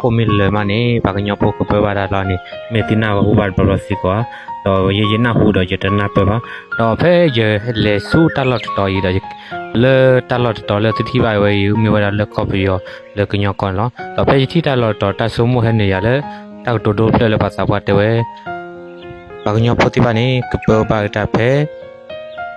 ဟီၣ်ခိၣ်မ့ၢ်လၢာ်မးန့ၣ် ပှၤကညီဖိကပၢဘၣ်တၢ်လီၤန့ၣ် မ့ၢ်သုနၢ်ဟူဘၣ်တဘျီဘျီစ့ၢ်ကီးဧါ. ဒီးယဲယနၢ်ဟူဒီးယတနၢ်ပၢၢ်ဘၣ်. ဒီးဖဲယလဲၤဆူတၢ်လီၢ်တတီၤအံၤဒီး လၢတၢ်လီၢ်တတီၤလၢသုထံၣ်ဘၣ်ဝဲအံၤ မ့ၢ်ဝဲဒၣ်လၢကီၢ်ပယီၤလၢကညီကီၢ်န့ၣ်လီၤ. ဒီးဖဲယထံၣ်တၢ်လီၢ်တတီၤ တၢ်ဆိကမိၣ်ဟဲနုာ်ယၤလၢ တၢ်ကတိၤဒိဖျၢၣ်လၢပှၤသးပှၢ်တဲဝဲ ပှၤကညီဖိသ့ၣ်တဖၣ်န့ၣ် ကပၢဘၣ်တၢ်ဖဲ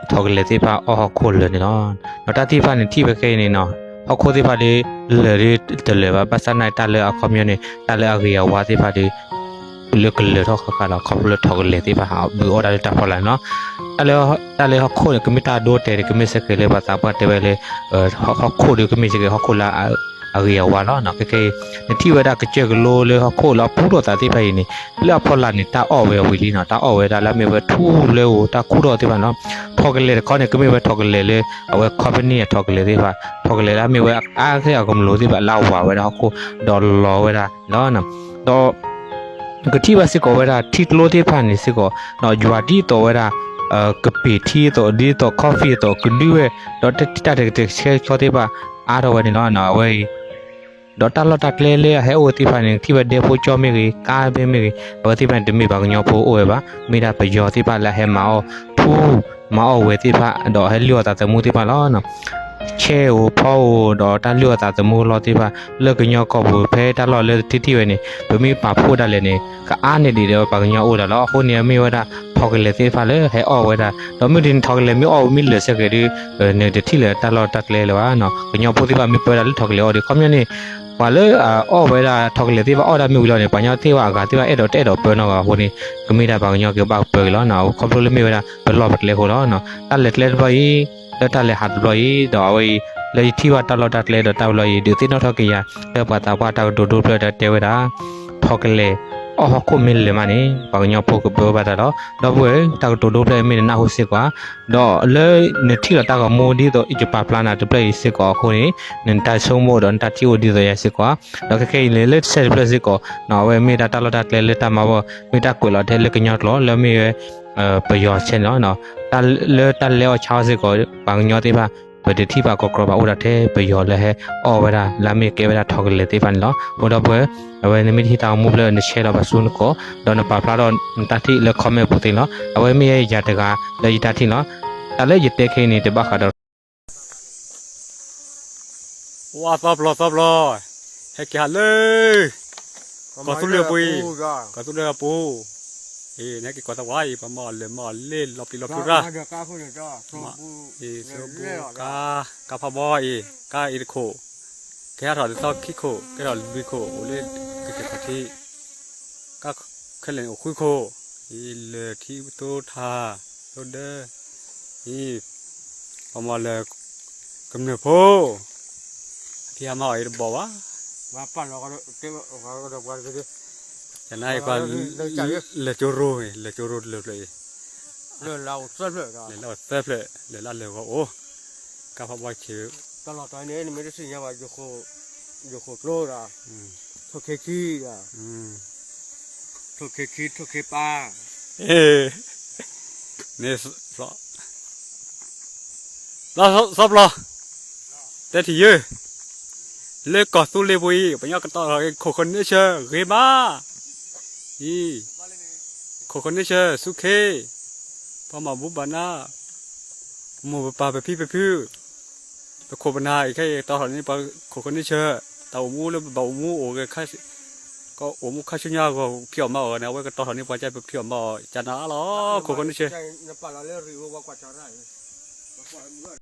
ထိးကလဲာ်သ့ၣ်တဖၣ်အီၣ်ဟီၣ်ခိၣ်လၢာ်န့ၣ်လီၤ. ဒီးတၢ်သ့ၣ်တဖၣ်န့ၣ် ထံၣ်ဝဲခဲအံၤန့ၣ်နီၤ ဟီၣ်ခိၣ်သ့ၣ်တဖၣ်ဒီး လၢာ်ဒီးတလၢာ်ဘၣ် ဘၣ်ဆၣ်နာ်တၢ်လၢအခီပညီန့ၣ် တၢ်လၢအဂ့ၤအဝါသ့ၣ်တဖၣ်ဒီး လၢကလၢာ်ထီၣ်ဃၣ်ဃၣ်လီၤ ခီဖျိလၢထိးကလဲာ်သ့ၣ်တဖၣ် ဘုးအီၣ်တၢ်လၢတၢ်ဖီလာ်န့ၣ်လီၤ. တၢ်လၢ တၢ်လၢဟီၣ်ခိၣ်န့ၣ် ကမ့ၢ်တၢ်ဒိတဲာ်ဒီး ကမ့ၢ်စ့ၢ်ကီးလၢပှၤသးပှၢ်တဲဝဲလၢ ဟီၣ်ခိၣ်ဒီးကမ့ၢ်စ့ၢ်ကီးဟီၣ်ခိၣ်လၢ အဂ့ၤအဝါလီၤ. ခဲကနံၣ်အံၤ နထံၣ်ဝဲဒၣ်ကစၢၢ်ကလိလၢဟီၣ်ခိၣ်လၢအပူၤထီၣ်သးသ့ၣ်တဖၣ်အံၤန့ၣ် လၢအဖီလာ်န့ၣ် တၢ်အီၣ်ဝဲအဝံၤလံနီၤ တၢ်အီၣ်ဝဲဒၣ်လၢအမ့ၢ်ဝဲထူလၢဧိၤ တၢ်ခူၣ်ထီၣ်သ့ၣ်တဖၣ်န့ၣ်လီၤ. ထိးကလဲာ်တခီန့ၣ် ကမ့ၢ်ဝဲထိးကလဲာ်လၢ အဝဲ company အထိးကလဲာ်သ့ၣ်တဖၣ် ထိးကလဲာ်လၢအမ့ၢ်ဝဲအါက့ၢ်အကမျၢၢ်သ့ၣ်တဖၣ် လၢအဝၤဝဲဒၣ်ဟီၣ်ခိၣ်ဒီးလီၤဝဲဒၣ်လီၤ. ဒီး ကထံၣ်ဘၣ်စ့ၢ်ကီးဝဲဒၣ် ထံကျိသ့ၣ်တဖၣ်န့ၣ်စ့ၢ်ကီး ယွၤဒ်သိးဝဲဒၣ် ကပ့ၤထံအသိး ဒ်သိး coffee အသိး ကဒုဝဲ ဒီးတၢ်တကတၢၢ်တဆဲးဆီသ့ၣ်တဖၣ် အါထီၣ်ဝဲန့ၣ်လီၤ. အဝဲအံၤ ဒီးတၢ်လီၢ်တၢ်ကျဲလၢအဟဲအိၣ်သ့ၣ်တဖၣ်န့ၣ် ထံၣ်ဝဲဒဲဖိကၠီမ့ၢ်ဂ့ၤ ကါဘဲမ့ၢ်ဂ့ၤ အဝဲသ့ၣ်တဖၣ်န့ၣ် တမ့ၢ်ပှၤကညီဖိအိၣ်ဝဲဘၣ် မ့ၢ်ဒၣ်ပယီၤသ့ၣ်တဖၣ်လၢအဟဲမၤအီၣ်ထူ မၤအီၣ်ဝဲသ့ၣ်တဖၣ် ဒီးဟဲလုၢ်အီၣ်သးသမူသ့ၣ်တဖၣ်လီၤ. ဆဲးဧိၤဖီဧိၤ ဒီးတၢ်လုၢ်အီၣ်သးသမူလီၤသ့ၣ်တဖၣ် လၢကညီကီၢ်ပူၤ ဖဲတၢ်လီၢ်လၢထံထံၣ်ဝဲန့ၣ် ပမ့ၢ်ပာ်ဖှိၣ်ဒၣ်လဲာ်န့ၣ် ကအါန့ၢ်ဒံးဒီးပှၤကညီအိၣ်ဒၣ်လီၤ. အဃိန့ၣ်မ့ၢ်ဝဲဒၣ် ထိးကလဲာ်သ့ၣ်တဖၣ်လၢဟဲအီၣ်ဝဲဒၣ် ဒီးမုၢ်တနံၤထိးကလဲာ်မ့ၢ်အီၣ်ဝဲမ့ၢ်လၢာ်ဆၢက့ၤဒီး နတထံၣ်လၢတၢ်လီၢ်တၢ်ကျဲလၢၤဘၣ်. ကညီဖိသ့ၣ်တဖၣ်မ့ၢ်ပၢတၢ်လၢထိးကလဲာ်အီၣ်ဒီး ခီပညီန့ၣ် ပှၤလၢအအီၣ်ဝဲဒၣ်ထိးကလဲာ်သ့ၣ်တဖၣ်အီၣ်ဒၣ်မ့ၢ်ဝံၤလီၤန့ၣ် ပှၤကညီသ့ၣ်တဖၣ်အဂၤသ့ၣ်တဖၣ်အဲၣ်ဒိးတအဲၣ်ဒိးပၢနီတဂၤအဃိန့ၣ် ကမ့ၢ်ဒၣ်ပှၤကညီကဘၣ်ပၢက့ၤလီၤ. ခီဖျိလၢမ့ၢ်ဝဲဒၣ်ပလီၢ်ပကျဲအဃိလီၤ. တၢ်လဲၤကျဲတဘျီအံၤ လၢတၢ်လဲၤဟးတဘျီအံၤ ဒီးအဝဲအံၤ လၢယထံၣ်ဘၣ်တၢ်လီၢ်တၢ်ကျဲဒီးတၢ်ဘျီအံၤ ဒုးသ့ၣ်နီၣ်ထီၣ်က့ၤယၤ လၢပှၤသးပှၢ်တၢ်ကတိၤဒိဖျၢၣ်ဒီးတဲဝဲဒၣ် ထိးကလဲာ် အီၣ်ဟီၣ်ခိၣ်မ့ၢ်လၢာ်မးန့ၣ် ပှၤကညီဖိကပၢဘၣ်တၢ်လီၤ. ဒီပုၢ်ဝဲၢ် တၢ်ကတိၤဒိဖျၢၣ်မ့ၢ်နနၢ်ဟူစ့ၢ်ကီး ဒီးလၢနထံၣ်လီၤတၢ်ဂီၤမူဒ်သိး ယပာ်ဖျါနၤတဖျၢၣ်အံၤစ့ၢ်ကီးအဃိန့ၣ် နတၢ်ဆိကမိၣ်ဒီးနတၢ်ထံၣ်အိၣ်ဒ်သိးယၤစ့ၢ်ကီး ဒီးခဲခဲအံၤန့ၣ် လၢတဆဲးတဖျၢၣ်စ့ၢ်ကီး အဝဲမ့ၢ်ဒၣ်တၢ်လီၢ်တၢ်ကျဲလၢတၢ်မၤဘၣ် မ့ၢ်တၢ်ကွဲးလီၤထဲလၢကညီကျိာ် လၢမ့ၢ်ဝဲ ပယီၤဆဲးန့ၣ်လီၤ. တၢ်လၢတၢ်လဲၤအီၣ်ဆါအီၣ်စ့ၢ်ကီး ပှၤကညီသ့ၣ်တဖၣ် ပတထံၣ်ဘၣ်ကီကီဘၣ် အိၣ်ဒၣ်ထဲပယီၤလၢဟဲအီၣ်ဝဲဒၣ် လၢအမ့ၢ်ကဲဝဲဒၣ်ထိးကလဲာ်သ့ၣ်တဖၣ်န့ၣ်လီၤ. အဃိဒီပုၢ်ဝဲၢ် အဝဲနမ့ၢ်တဟံၣ်တၢ်ဂီၤမူဖျၢၣ် နဆဲးလီၤပာ်ဆူနကိး ဒီးနပာ်ဖျါထီၣ်နတၢ်ထံၣ်လၢ comment ပူၤသ့လီၤ. အဝဲမ့ၢ်ယၤတဂၤလၢယတၢ်ထံၣ်လီၤ. တၢ်လၢယတဲခဲအံၤန့ၣ် တဘၣ်ဃးဒီး ဝါသီပျီသီပျီ, ဟဲက့ၤဟးလၢ ကီၢ်သူလ့ၤပူၤအံၤ, ကီၢ်သူလ့ၤပူၤ, အံၤ နဟဲက့ၤကီၢ်သဝါအံၤ ပှၤမၤအီၣ်လၢၤမၤအီၣ်လ့ၣ်လီၤပျံၤလီၤဖုးရၣ်, အံၤ သဘိကါ, ကါဖးဘီအံၤ, ကါအံၤတခိၣ်, ကဲထီၣ်တသီခံခိၣ်, ကဲထီၣ်လွံၢ်ခိၣ်, အိၣ်လၢကကဲၤခီၣ်ထံး, ကါခဲလၢာ်န့ၣ်အိၣ်ဃုခိၣ်, အံၤလၢၢ်ထံသိထါ, သိဒၢ, အံၤ ပှၤမၤအီၣ်လၢၤ ကမျၢၢ်ဖိ, ဖံဟးမၤအီၣ်အံၤတဘီၣ်ဘၣ်, ယနၤအံၤပှၤ လဲၤကၠိရိၤ, လဲၤကၠိရိၤတလၢာ်ဖျၢၣ်အံၤ, လဲၤလၢအီၤသၢဖျၢၣ်, လဲၤလၢအီၤသၢဖျၢၣ်, လဲၤလၢအလၢာ်ဂီၤအိၣ်, ကါဖးဘီဆံး, တၢ်လီၢ်တၢ်န့ၣ် နမ့ၢ်တသ့ၣ်ညါဘၣ် ယဃိာ်ကျိဒီး, ထိၣ်ခ့ခံဒီး, ထိၣ်ခ့ခံ ထိၣ်ခ့ပၢ်, န့ၣ် သီပျီ, တဲထံၣ်ယဲ, လၢကီၢ်သူလ့ၤပူၤအံၤ ပှၤကညီကတီၤထီၣ်က့ၤ ခိၣ်ဃနံၣ်ဆၢဂ့ၤမး, အံၤ ခိၣ်ဃနံၣ်ဆၢ ဆူခ့, ပှၤမၤဘူဘၣ်နါ, ပမိၢ်ပပၢ်ပဖံပဖု, ပခိၣ်ပနၢ်အံၤခဲအံၤ တီၤထီၣ်န့ၢ်ပှၤခိၣ်ဃနံၣ်ဆၢ, တၢ်အိၣ်မူလၢပဘၣ်အိၣ်မူအိၣ်ဂဲၤ ကအိၣ်မူခါဆူညါအဂီၢ် ဖံးအီၣ်မၤအီၣ်န့ၣ် အဝဲကတီၤထီၣ်န့ၢ်ပှၤကၢ်ပဖံးအီၣ်မၤအီၣ် ကနၤအါလီၤ ခိၣ်ဃနံၣ်ဆၢ